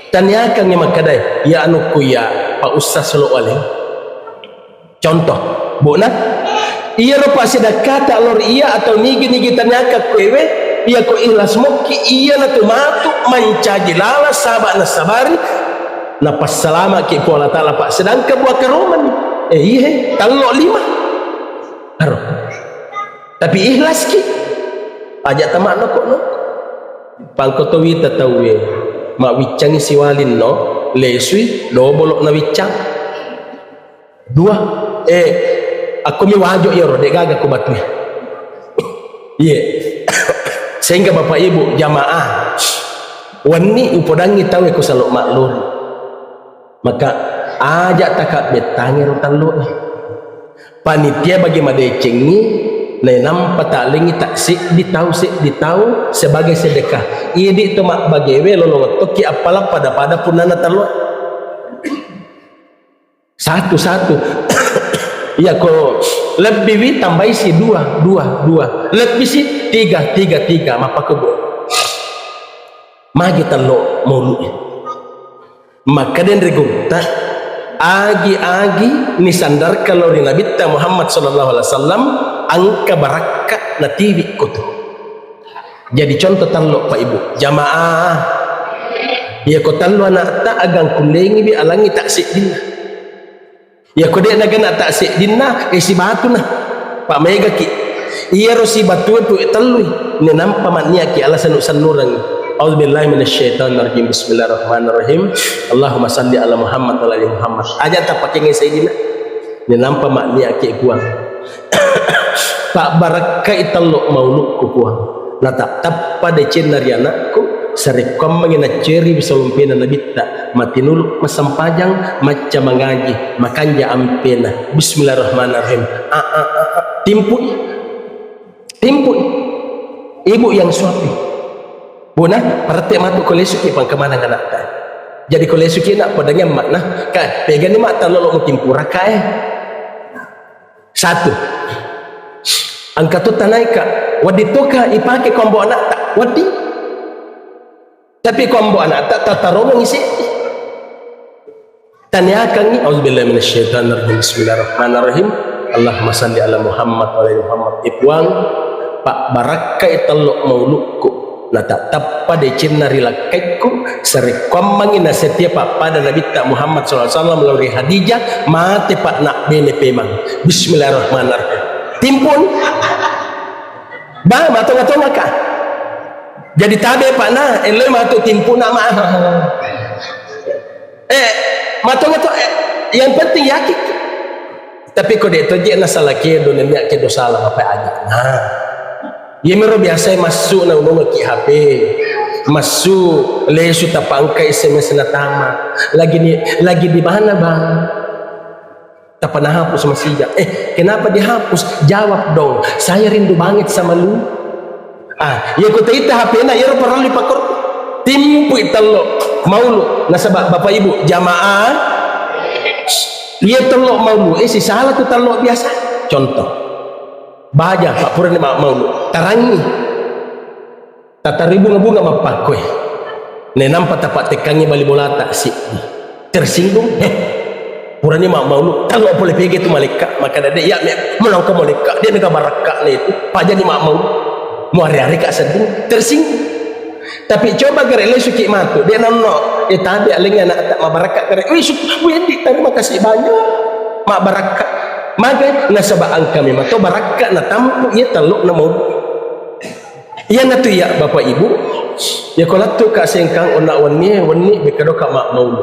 Taniakangngi makkedae, ya anukku ya, Pak Ustaz solo wale. Contoh, Bu, nah, iyaro pasidakkata lori iya atau nigi-nigi taniaka kuewe, iya ko ikhlas mokki, iya natu matu mancaji lala saba nasabari, napassalamaki Puang Allah Ta'ala, Pak, sedangkan buah karoman, eh, ihe, tallo lima. Aro. Tapi ikhlas ki. Aja tama noko no. Pangko to wita tauwe. Mawiccangi siwalinno, lesui, dobolo na wiccang. Dua, eh, akko mi wajo iyaro, de gaga ko batue. Iye. Sehingga Bapak Ibu jamaah, wenni upodangi tauwe ko salo mallori. Maka aja takabbettangi ro talloe. Panitia bagi madecengi, nainappa talengi tak seddi tau, seddi tau sebagai sedekah. Idi to mabbagewe lolong tokki appala pada-pada punnana talloe. Satu, satu. Iya ko lebbi wi tambahi si dua, dua, dua. Lebbi si tiga, tiga, tiga. Mappakebbu. Magi tallo maulu. Makkeda anre gurutta, agi-agi nisandarka lao ri Nabitta Muhammad sallallahu alaihi wasallam, engka barakka natiwi ko tu. Jadi contoh tallo, Pak Ibu, jamaah. Iya ko tallo anakta, agang kullengiwi alangi tak seddinna. Iya ko de nagana tak seddinna, eh, sibatuna. Pak, megaki. Iyaro sibatu tu tellui. Nenampa manniaki ala sanu-sanurang. A'udzubillahi minasyaitonirrajim. Bismillahirrahmanirrahim. Allahumma salli ala Muhammad wa ala ali Muhammad. Aja tapakengnge seddinna. Nenampa manniaki, Puang. Pabbarakkai tello maulukku, Puang. Natattappa decenna ri anakku, sarekkuammengngi nacceriwi salompena Nabitta, matinulu, massempajang, macca mangaji, makanja ampena. Bismillahirrahmanirrahim. A, a, a, a. Timpui. Timpui. Ibu yang suapi. Bona, parette matu ko lesuki pangkamanang anakta. Jadi ko lesuki nak, podangi amma'na, ka, pegani mak talolo mutimpuraka, eh. Satu. Engka to tanaika, wedding toka ipake ko ambo anakta, wedding. Tapi ko ambo anakta, tatarongeng isi. Taniakangngi, auzubillahi minasyaitonirrajim, bismillahirrahmanirrahim. Allahumma salli ala Muhammad wa ala ali Muhammad. Eh, Puang, pabbarakkai tello maulukku. Natattappa decenna ri lakkaikku, sarekkuammengngi nasetia pappada Nabitta Muhammad sallallahu alaihi wasallam lao ri Khadijah, mate pa nabbene pemang. Bismillahirrahmanirrahim. Timpun. Ba, matonga-tongaka. Jadi tabe pa na, elloi matu timpuna ma. Eh, matonga-to, eh, yang penting yakin. Tapi ko de' to je' nasala kedo, nennia kedo sala, apa aja. Nah. Iya mero biasa massu na unungaki H P. Massu lesu tapangka S M S natama. Lagi di, lagi di mana, Bang? Tapa nahapus masija. Eh, kenapa dihapus? Jawab dong. Saya rindu banget sama lu. Ah, iya ko taita H P-na, iyaro parellu dipakor. Timpui tello maulu. Nasaba Bapak Ibu, jamaah, iya tello maulu, eh, sisala tu tello biasa. Contoh, baja, Pak, purani ma-, maulu. Tarangi. Tatari bunga-bunga mappakkoi. Nenampa tapattekkangi bali bolata, si. Tersinggung, eh, purani ma-, maulu, tallo pole pege tu malekka, makkeda de', iya me, menangka malekka, de' mega barakka ne itu, pajani ma-, maulu, muari-ari ka sedding, tersinggung. Tapi coba gare lesuki matu, de' nonno, eh, tabe alengnge anak tak mabarakka gare, wih, su-, wih, Andi, terima kasih banyak, mabarakka. Magai, nasaba engka memang to barakka natampu, iya tello na maulu. Iyanatu iya, Bapak Ibu, iya ko lettu ka Sengkang onna wennie, wenni bekkadoka ma-, maulu.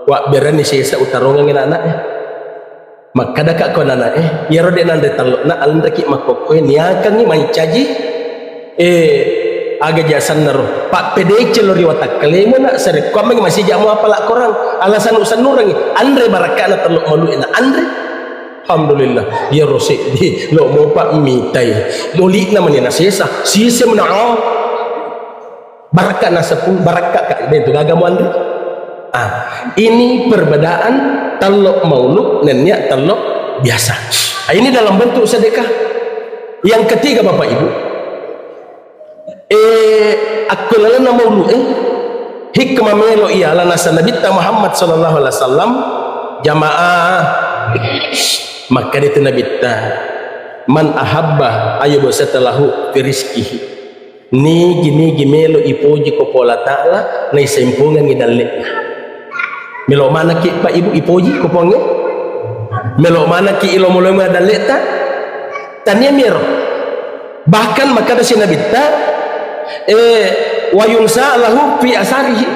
Wa berani sesa utarongengngi anak-anak e. Makkadaka ko anak-anak e, iyaro de' nanre tello na, anreki makkokkoe, niakangngi mancaji, eh, aga jasanna ro. Pappedeceng lo ri watakkalemu na, sarekkuammengngi masija muapala Korang. Ala sannu-sannurengngi, anre barakkana tello maulu e na anre. Alhamdulillah, iyaro seddi lo mopa mitai. Moli'na mani nasesa, siseng na, oh. Barakka naseppu, barakka ka, de' tu gaga muanre. Ah, ini perbedaan tello maulu nennia tello biasa. Ah, ini dalam bentuk sedekah. Yang ketiga, Bapak Ibu, Eh, akko lalenna maulu, eh, hikmah melo iya, ala nasa Nabitta Muhammad sallallahu alaihi wasallam, jamaah, makkeda tu Nabitta, "Man ahabba ayyubsata lahu fi rizqihi." Nigi-nigi melo ipoji ko Puang Allah Ta'ala, naisempongengngi dalle'na. Melo manakki, Pak, Ibu, ipoji ko Puangnge? Melo manakki ilomo-lomo dalle'ta? Tania miro. Bahkan makkeda si Nabitta, eh, "Wa yunsa lahu fi asarihi."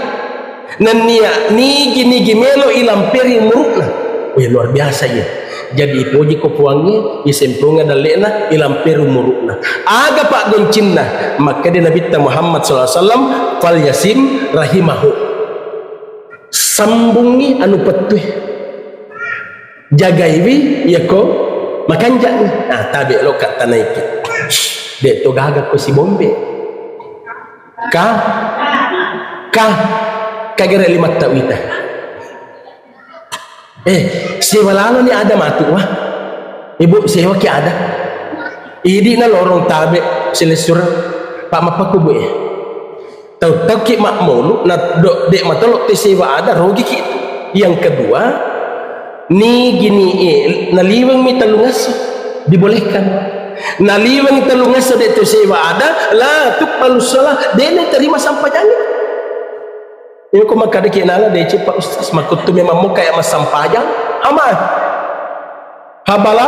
Nennia nigi-nigi melo ilamperi umuru'na. Wih, luar biasa ya. Jadi ipoji ko Puangnge, isemponga dalle'na, ilamperi umuru'na. Aga paggoncinna? Makkeda Nabitta Muhammad sallallahu alaihi wasallam, "Fal yasim rahimahu." Sambungngi anu pettue. Jagaiwi, iyako makanja'ni. Nah, tabe' loka tanaiki. De' to gaga ko sibombe. Ka? Ka? Kagere limatta wita. Eh, sewa laloni ada matu, wah. Ibu, sewaki ada. Idi na lorong tabe' silessureng. Pak, mappaku, Bu, eh. Tau-tauki mammulu, na do, de matolo te sewa ada, rogiki. Yang kedua, nigi ni, eh, naliwengmi tellungasso, dibolehkan. Naliweng tellungasso de tu sewa ada, la tuqbalu shalah, de naterima sampajangi. Iko makkadaki nala deceng, Pak Ustaz, makuttu memang muka ya massampajang? Ama. Habala,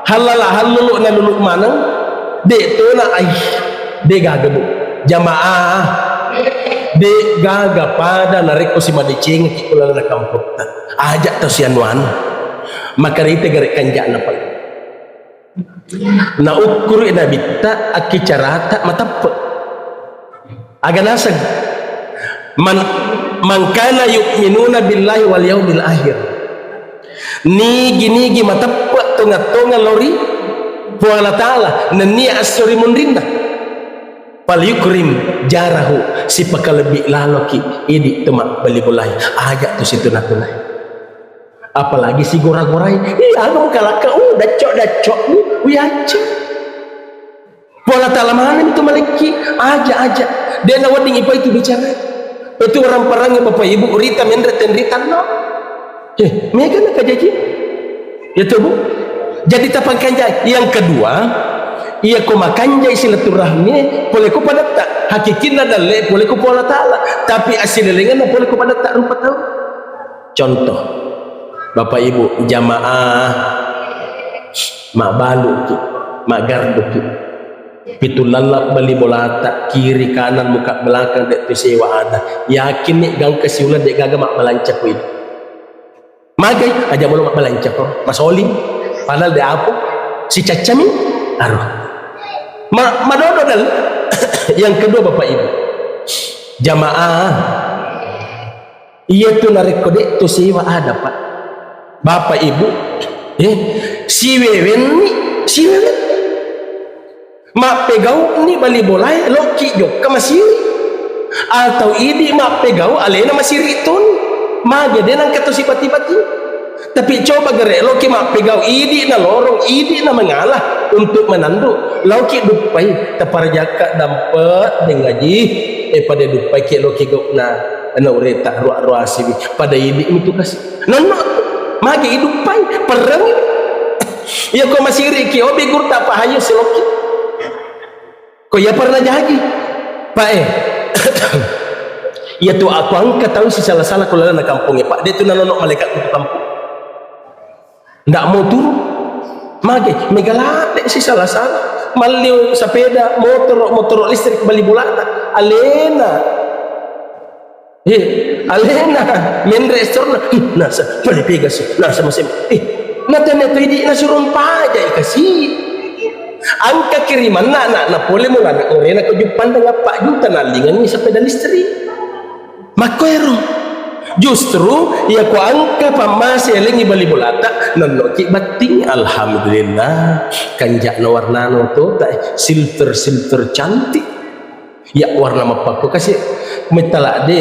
halala, hallulu, nalulu maneng, de tona, ai, de gaga, Bu. Jamaah, de gaga pada narekko simadecengki kulalana kampotta. Aja tau sianuan. Makarite gare kanjana, Pak. Naukkuru nabitta akkicarata mateppe. Aga naseng? Man, man kana yu'minuna billahi wal yaumil akhir. Nigi-nigi mateppe tonga-tonga lori Puang Allah Ta'ala, nennia esso ri munrinna. Fal yukrim jarahu, sipakalebbi laloki idi to mabbali bolae, aja to situna-tunai. Apalagi sigora-gorai. Iya, aga mukalakka, uh, dacco-dacco, uh, wiacce. Puang Allah Ta'ala maneng tu malekki, aja, aja. De nawedding ipa itu bicara. Itu orang perang Bapak Ibu, rita menre tenritan no. Eh, mega na kajaji. Ya tuh, Bu. Jadi tapangkanjai. Yang kedua, iya ko makanjai silaturahmi, pole ko padatta. Hakikinna dalle, pole ko Puang Allah Ta'ala. Tapi asilelenganna pole ko padatta rupa tau. Contoh, Bapak Ibu, jamaah, mabbaluki, maggarduki. Pitu lallak bali bolata, kiri kanan muka belakang de tu sewa ada. Yakin ni gangka siuleng de gaga mabbalanca ko idi. Magai, aja molo mabbalanca ko, masoling. Padahal de apo, sicaccami, aro. Ma, madodo dal. Yang kedua Bapak Ibu, jamaah, Iya tu narekko de to sewa ada, Pak. Bapak Ibu, eh, siwewenni, siwewenni. Mappegauni bali bolae, lokki jokka masiri. Atau idi mappegau alena masiri toni. Mage de nangka to sibati-bati. Tapi coba gare, loki mappegau, idi na lorong, idi na mengala untuk menandu. Lauki duppai, taparajakka dampe, dengaji. Eh, pada duppai ke loki gokna. Ana ureta rua-rua siwi. Pada idi mitu kasi. Nonno, magi iduppai, pereng. Iya ko masiri ki, obi gurta pahayu siloki. Ko iya pernah jaji, Pak, eh. Iya tu aku angka tau sisala-sala ko lalana kampongnge, Pak. De tu nanono malaikat tu kampong. Ndak mau turu. Mage, mega ladde sisala-sala. Malli sepeda, motoro, motoro listrik bali bolata. Alena. Eh, alena, menre estorna, ih, nasa, pale pegasi, nasa masem, eh, natanya tu idi nasuro mpajai kasi. Angka kirimanna anak na pole mulana orena ko juppandang appa juta nalingangi sepeda listrik. Makkoero. Justru, iya ko angka pammase elengi bali bolata, nonnoki batting, alhamdulillah, kanjakna warnana to, ta, silver, silver cantik. Ya, warna mappakko kasi, mettala de,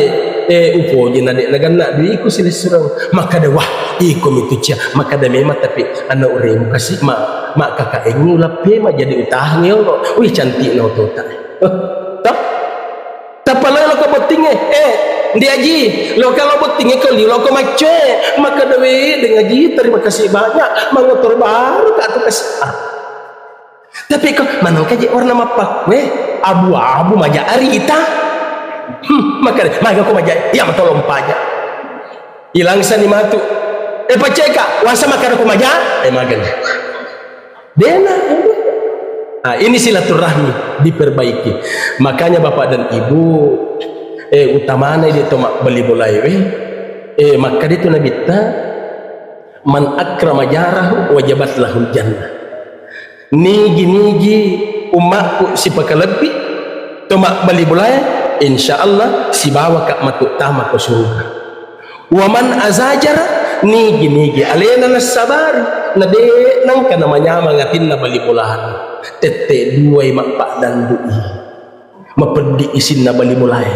eh, upoji na de naganna duiku silessureng. Makkada, wah, iko mitu cia, makkada memang tapi anak uremu kasi ma, ma kaka engi ulappe ma jadi utahang yolo. Wih, cantik na otota. Eh, tap. Tappa lo ko bottinge, eh, ndi aji, lo kalau bottinge ko liu lo ko maccoe, makkada we dengan aji, terima kasih banyak, mangotor baru ka tu kasi. Ah. Tapi ko manengka je warna mappakkue, abu-abu maja arita. Hmm, makkada, maga ko maja, iya matolong paja. Ilangsani matu. Eh, paceka, wasa makkada ko maja, eh, magana. Dena. Ah, ini silaturahmi diperbaiki. Makanya Bapak dan Ibu, eh, utamana di to mabbali bolae, eh, makkada itu Nabitta, man akrama jarahu wajabat lahul jannah. Nigi-nigi ummakku sipakalebbi to mabbali bolae, insya Allah sibawaka matu tama ko surga. Waman azajara, nigi-nigi alena nassabari, na de nangka namanyamang atinna bali bolana. Tette duai mappaddandu'i. Mapeddi isinna bali bolae.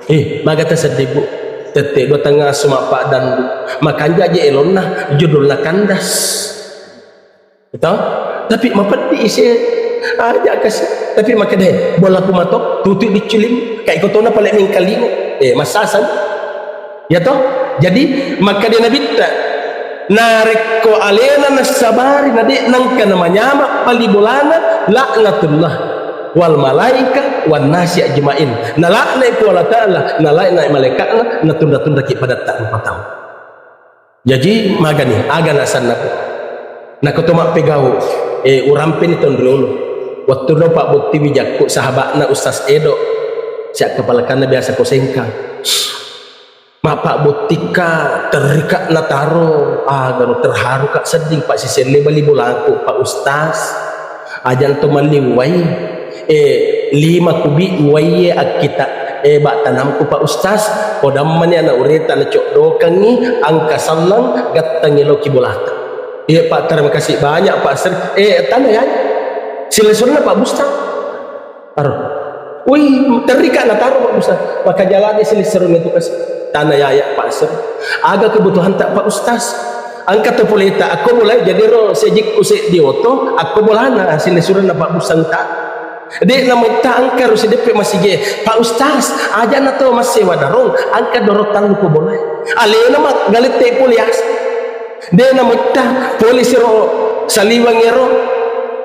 Eh, magata seddi, Bu. Tette dua tengnga asso mappaddandu. Makanja je elonna, judulna kandas. Gitu? Tapi mapeddi isi Aja kasi, tapi makkeda, "Bolaku mato, tutu dicculing, kai kotona pale mengkalinga." Eh, massasang. Ya toh? Jadi, makkeda Nabitta, narekko alena nassabari, na de nangka namanyama bali bolana, laknatullah wal malaika wan nasi ajmain. Nalaknai Puang Allah Ta'ala, nalaknai malaikatna, natunda-tundaki padatta rupa tau. Jaji, magani, aga nasanna, Pu? Nako to mappegau, eh, urampeni taung riolo. Wettunna pabbottiwi jakku sahabatna Ustaz Edo, siakkapalakanna biasa ko Sengkang. Mappabbottikka, terrika nataro, agaro terharuka sedding, Pak, siselle bali bolaku, Pak Ustaz. Ajang to malli uwai, eh, lima kubi uwaie akkita, eh, ba tanamku, Pak Ustaz, podammani ana ureta nacoddokengngi, angka sallang, gattengngi loki bolata. Iya, Pak, terima kasih banyak, Pak Sri. Eh, tanda ya. Silessurna, Pak Bustang. Aro. Wih, terrika nataro, Pak Ustaz. Maka jalan di silessurna itu kasi. Tanda ya, ya, Pak Sri. Aga kebutuhan tak, Pak Ustaz? Angka to poleta, akko bolai jadi ro sejikku se di oto, akko bolana silessurna Pak Bustang ta. De nametta angka ro sedeppe masige, Pak Ustaz, aja na to massewa darong, angka doro tallu ko bolai. Alena mak galette pole as. De nametta pole siro saliwang ero,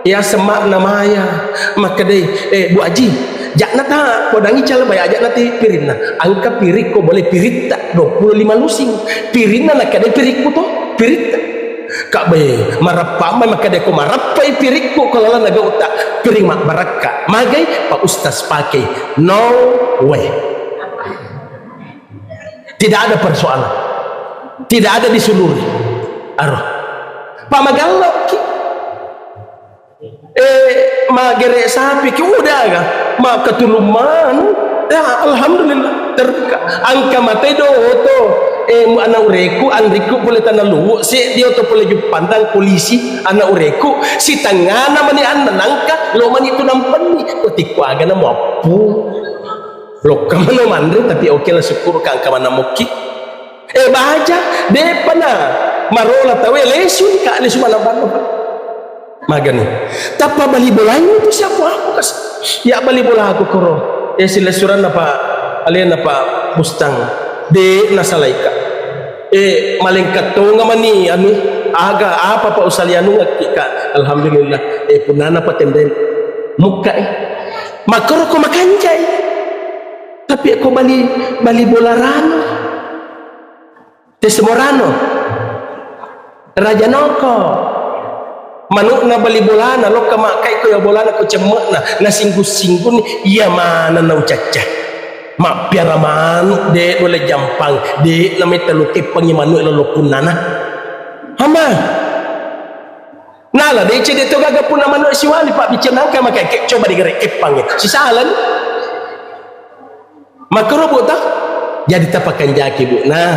ya semak namaya, makkedai, eh, Bu Aji, jakna ta podangi cala baya aja na ti pirinna. Angka pirikko boleh piritta, dua puluh lima lusing. Pirinna nakkeda pirikku to, piritta. Kak be, marappa mai makkeda ko marappai pirikku ko lalanna gauta, piring mabbarakka. Magai Pak Ustaz pakai. No way. Tidak ada persoalan. Tidak ada disuluri. Aro. Pak magallo ki. Eh, magere sapi ki udah aga, makkatulung manu. Ya, alhamdulillah, terbuka. Angka matai do oto. Eh, mu ana ureku, anriku pole tanah luwu, si di oto pole juppandang polisi, ana ureku, sitengana mani anna nangka, lo mani tu nampenni. Otikku aga na muappu. Lokka mano manre, tapi oke lah, syukur ka angka mana mokki. Eh, baja, depa na marola tawe lesu ka, lesu mana bano. Magani. Tappa bali bola itu siapa aku kas? Ya bali bola aku koro. Eh, silessuranna Pak, alena Pak Bustang. De nasalaika. Eh, malengka tonga mani anu, aga apa Pak usali anu ngakki ka. Alhamdulillah. Eh, punana patenre mukka eh. Makoro ko makanjai. Tapi ko bali, bali bola rano. Tes Morano, Raja Noko, manukna bali bolana, lokka makkai ko ya bolana ko cemme'na, nasinggung-singgung, iya mana na ucacca. Mappiara manuk, de dole jampang, de nametta lo keppangi manuk lalo punnana. Hama. Nala, de cede to gaga punna manuk siwali, Pak, bicara nangka makai ke-, coba digere keppang, sisalani. Makaro, Bu, ta? Jadi tapakanjaki, Bu. Nah,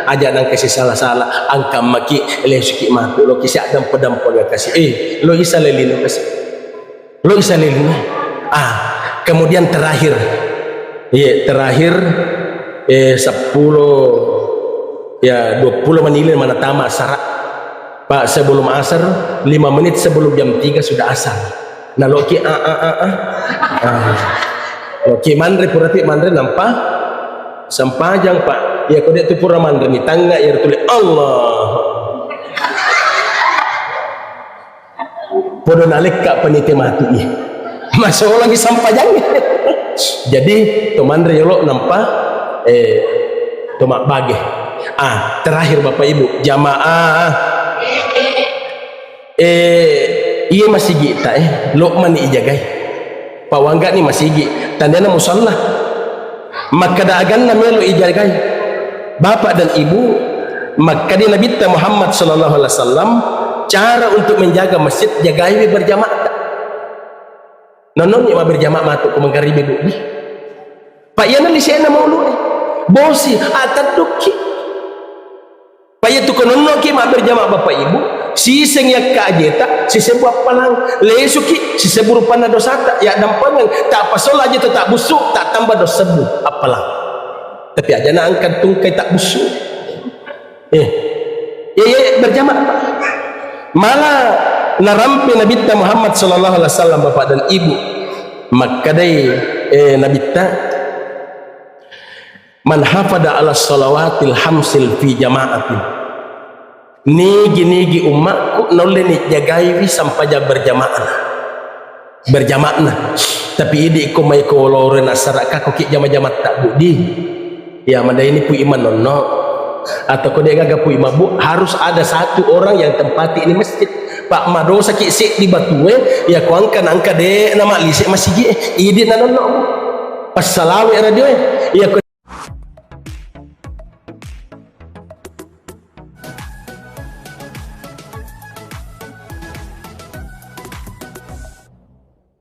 aja nangka sisala-sala, angkammaki, lesuki matu, loki siaddampe-dampengeng kasi. Eh, lo isa lelino kasi. Lo isa lelino. Ah, kemudian terakhir. Iya, terakhir, eh, seppulo, ya, dua puluh menit mana tama asara. Pak, sebelum asar, lima menit sebelum jam tiga sudah asar. Naloki, ah, ah, ah, ah. Ah. Loki manre, purati manre, nampa sempajang, Pak. Ya, kode tu pura manre, ni tangga, ya, tuli, Allah. Podo nalekka penite mati, iya. Masolami sempajang. Jadi, to manre yolo, nampa, eh, to mabbage. Ah, terakhir, Bapak Ibu, jamaah. Eh, iye masigi'ta, eh, lo mani ijagai. Pawanggani masigi, tandena musalla. Makkada aganna melo ijagai. Bapak dan Ibu, makkadi Nabitta Muhammad sallallahu alaihi wasallam, cara untuk menjaga masjid, jagaiwi berjamaah. Nononni ma berjamaah matu ko mangkaribi, Bu. Pak, iyana lise'na maulu, eh. Bosi, ateddukki. Paiya tu ko nonnoki mabberjama Bapak Ibu, siseng yakka ajeta, sisebbu appalang, lesuki, sisebbu rupanna dosata, ya dampengeng, tak pasola ajeta tak bussu, tak tambah dos sebbu appalang. Tapi aja na angkan tungkai tak bussu. Eh, ya, ya, berjamaah, Pak. Malah Narampe Nabitta Muhammad sallallahu alaihi wasallam, Bapak dan Ibu, makkedai, eh, Nabitta, "Man hafada ala salawatil hamsil fi jama'atin." Nigi-nigi ummakku naulle nijagaiwi sampajang berjamaah. Berjamaahna. Tapi idi ko mai ko loro nassara ka ko ki jama-jama tabbu di. Ya, madaini pui manonno. Atau ko de gaga pui mabbu, harus ada satu orang yang tempati ini masjid. Pak, madosa ki seddi batue, ya ko angka nangka de na malise masigi, idi nanonno. Passalawe radio e. Ya ko